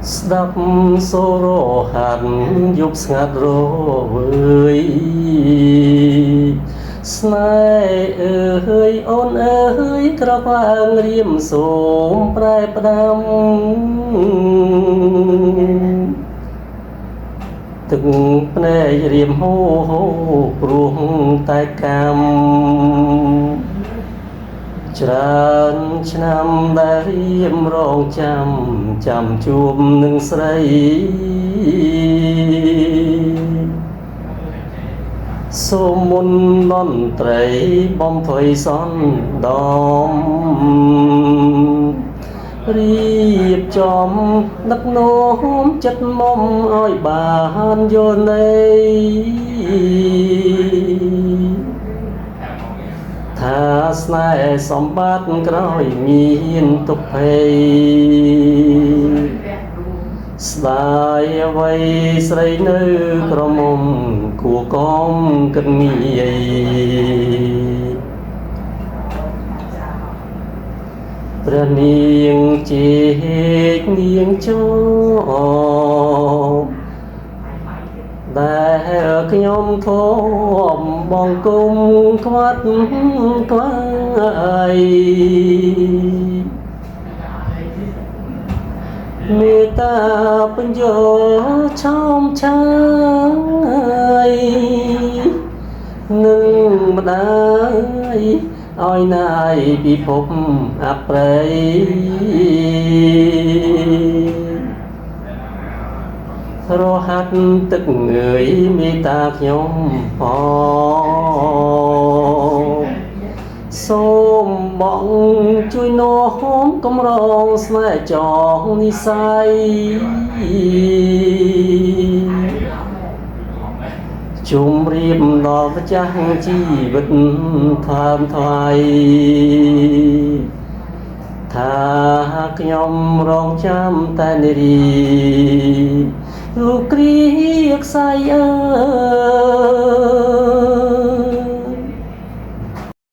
ស្ដាប់សូរហាត់យប់ស្ងាត់រវើយស្នេហ៍អើយអូនអើយក្រកឡើងរៀមសូមប្រែផ្ដាំទឹកភ្នែករៀមហូហូព្រោះតែកម្មច្រើនឆ្នាំដែលរៀមរងចាំចាំជួបនឹងស្រីសូមមុនតន្ត្រីបំភ័យសន្ដំរៀបចំដឹកនាំចិត្តមុំឲ្យបានយល់ន័យថាស្នេហ៍សម្បត្តិក្រោយមានទុក្ខភ័យស្ដាយអ្វីស្រីនៅក្រមុំគួកុំគិតងាយព្រះនាងជេកនាងជោដែលខ្ញុំធំបងគុំខ្វាត់ខ្វាយមេត្តាបញ្ញោឆោមឆាយនឹងម្ដាយឲ្យណាយពិភពអប្រ័យរហាត់ទឹកងើយមេត្តាខ្ញុំផងសូមបងជួយនាំកំរងស្នេហ៍ចងនិស័យជំរាបដល់ម្ចាស់ជីវិតថ្លើមថ្លៃថាខ្ញុំរងចាំតែនារីលោកគ្រាខ្សែអើ